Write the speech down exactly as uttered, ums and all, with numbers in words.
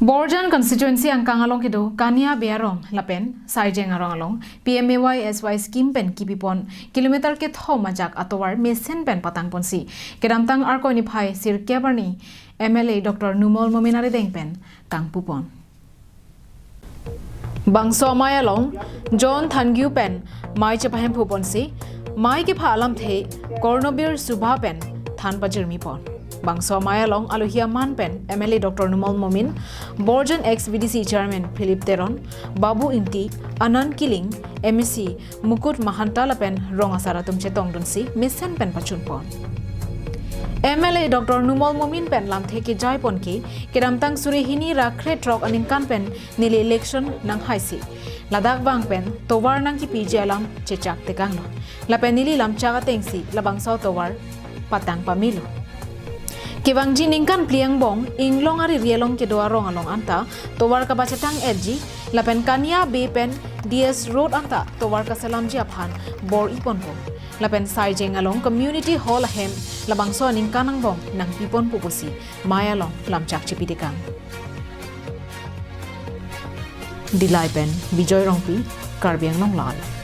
Borjan constituency angkang along kedo Kania Bey arong lapen Saijeng arong along P M A Y S Y scheme pen kipipon kilometer kethom ajak atovar mesen pen patangponsi kedamtang Arkoi niphai sirkep arni M L A Doctor Numal Momin arideng pen kangpupon. Bangso amei along John Thangyo pen mei chepahemphuponsi mei kepha alamthe Kornobir Subha pen than pajirmipon. Bangso amei along alohi aman pen M L A Doctor Numal Momin, Borjan ex V D C Chairman Philip Teron, Babu Ingti, Anand Killing, M A C Mukut Mahanta lapen rong asar atum chetongdunsi mesen pen pachunpon. M L A Doctor Numal Momin pen lamthe kejaiponke kedamtang suri hini ra krethrok aningkan pen neli election nanghaisi ladak vang pen tovar nangkipiji alam chechak tekanglo. Lapen neli lamchak atengsi labangso tovar patang pamelo. Kevangji ningkan phli angbong Inglong ariri along kedo arong along anta tovar kapachetang-etji lapen Kania Bey pen D S Road anta tovar kaselamji aphan bor-iponpo. Lapen Saijeng along Community Hall ahem labangso aningkan angbong nangpiponpo pusi mei along lamchak chipitekang. Dillai pen Bijoy Rongpi, Karbi Anglong Live.